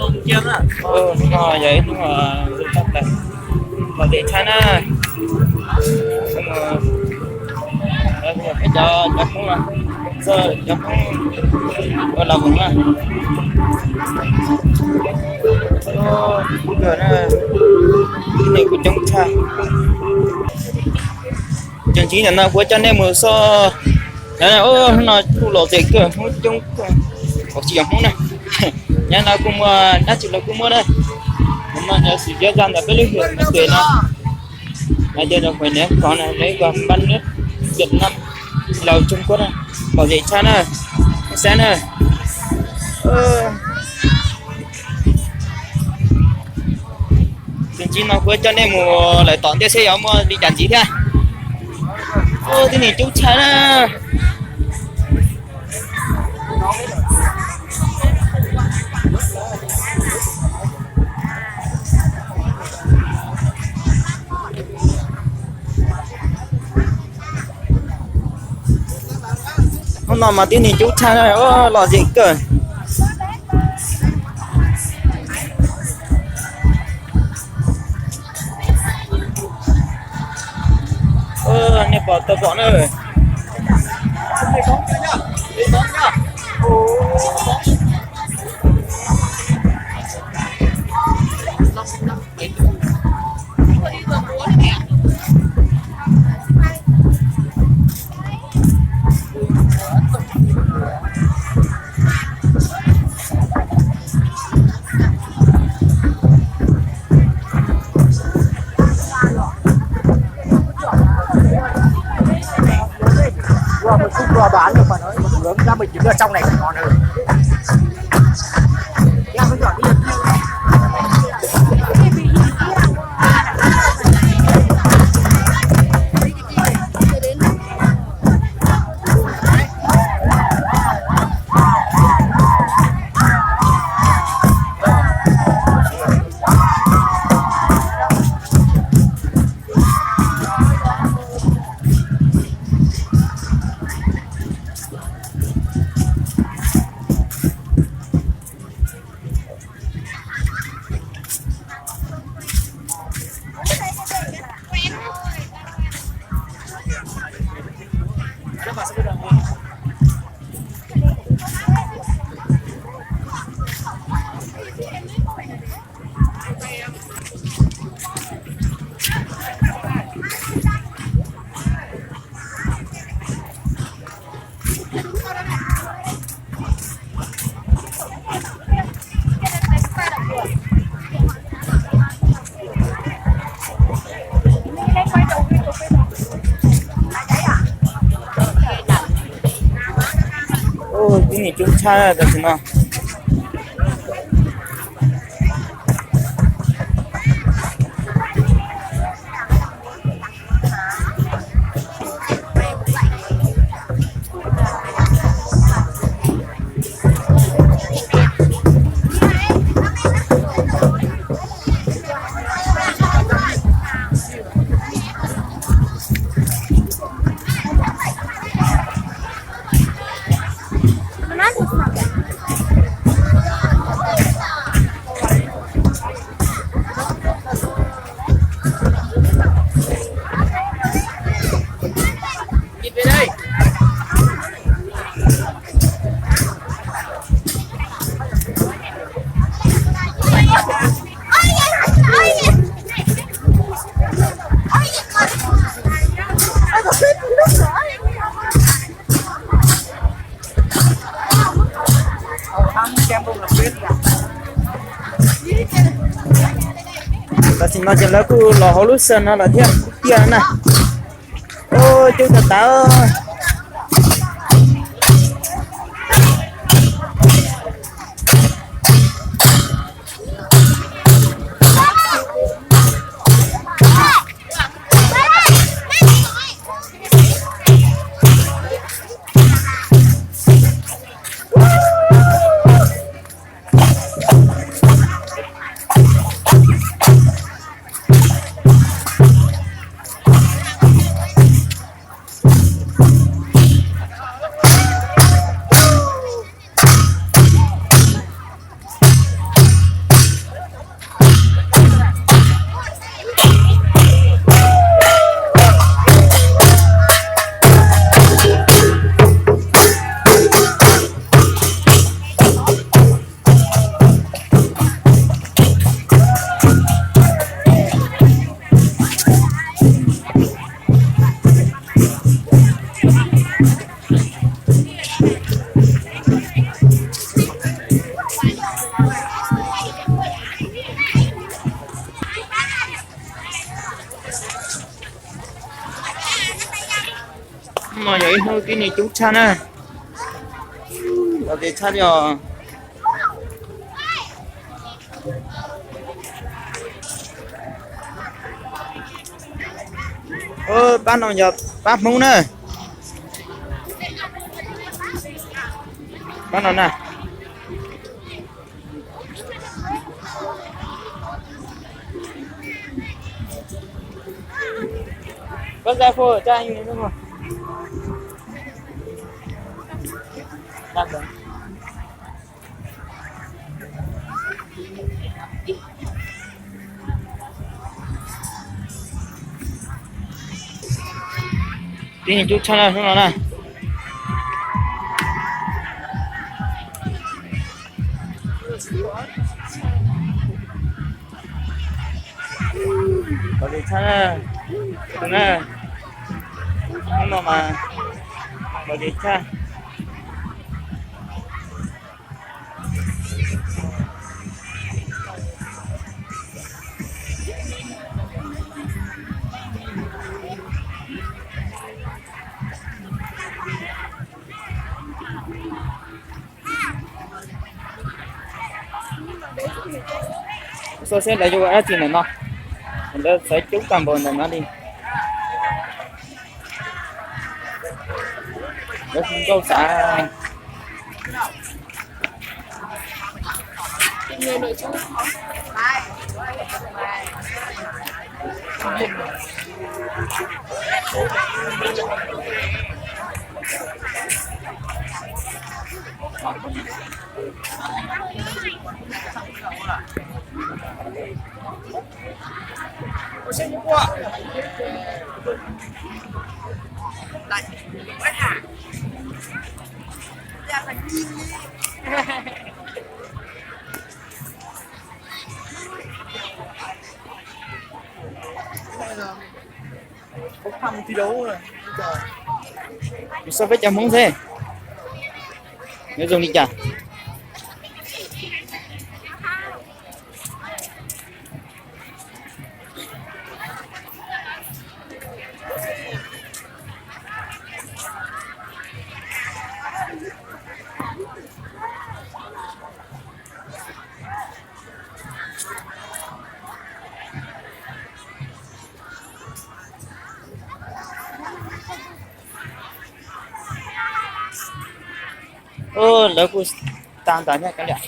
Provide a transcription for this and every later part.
Hnub no yog ib hnub zoo tshaj plaws, lom zem tshaj na. Peb cov, cov Hmoob, cov Hmoob ua lom zem na. Kub kawg na, neeg kuj coob tshaj. Tseem tsis ntawm no kuv coj nej mus xauj. Hnub no kuj lom zem kawg, Hmoob coob kawg, kaum tsib yog Hmoob na. Nyob no kuj muaj, dab tsi los kuj muaj na. Hnub no yog xim zaj ntawm peb lub hwm no tes no, no yog Huaynam Kos na, lawv ib co npab nub Vietnam, Laus, Trung Quốc na, lom zem tshaj na, xab na. Tseem tsis no kuv coj nej mus lawm tom ntej seb yuav muaj li cas ntxiv thiab. Tib neeg coob tshaj na. Hnub no mas tib neeg coob tshaj, lom zem kawg. Nej pom tau pom na. Tib neeg coob tshaj tam sim no. Tam sim no ces lawv kuj los hauv lub xab no lawm thiab kuj tiag na. Coob tas tas. Yog ib hnub kib ni cub tshaj na. Los tias tshaj li os. Pab no yog pab Hmoob na. Pab no na. Có ra phô cho anh này đúng không? Đang đợi. Tib neeg cub tshaj na hnub no na. Npaum li tshaj na, tus na, hnub no mas npaum li tshaj. Xyov seb lawv yuav ua dab tsi ntawm no, lawv txawv cub tag npaum ntawm no li. Lawv hu nkauj xav. Kuv xav peb cov Hmoob xwb, nyob zoo li cas? Lawv kuj tag ntawd thiab kav liam.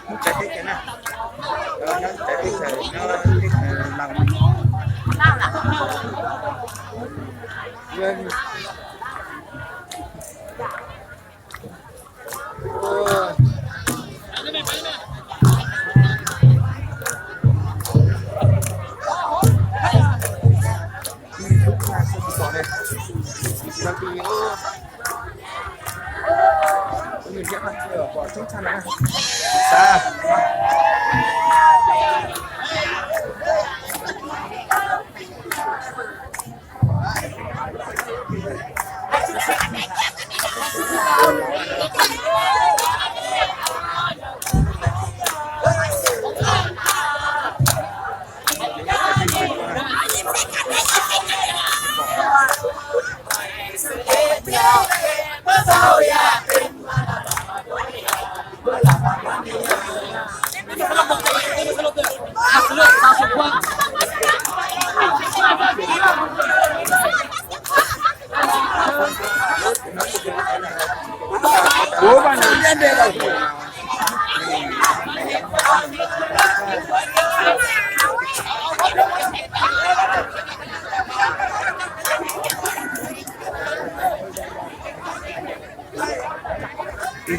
Hnub tsav teb chaws na, hnub tsav teb chaws nyob teb chaws Laus.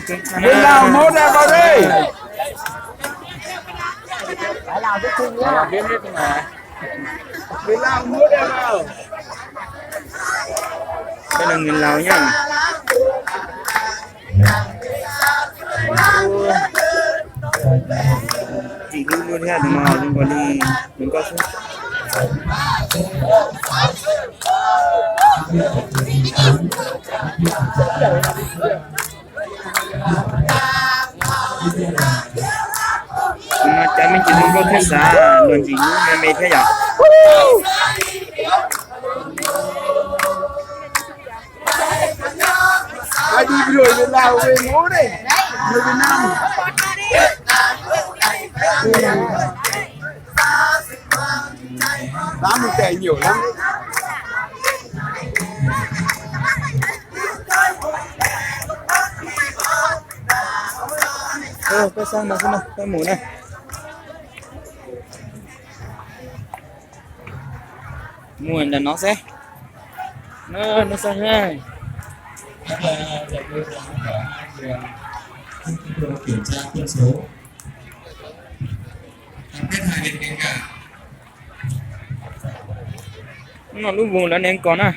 Việt Nam mốt ra vào đây. Việt Nam mốt ra vào. Đó là người Lào nha. Ua, tsis hlub luaj thiab, tus no zoo nkaus li tus nkauj xwb. Tus no cov me ntsis zoo nkauj thiab xav luag ntsis hlub me me thiab yom. Ai đi đuổi Việt Nam về ngố đây. Người Việt Nam. Đám mình chạy nhiều lắm đấy. Ơ, peb xab no xwb na, peb mus na. Mus ntawm no xwb. No, no xwb na. No lub voo lawv neev kos na.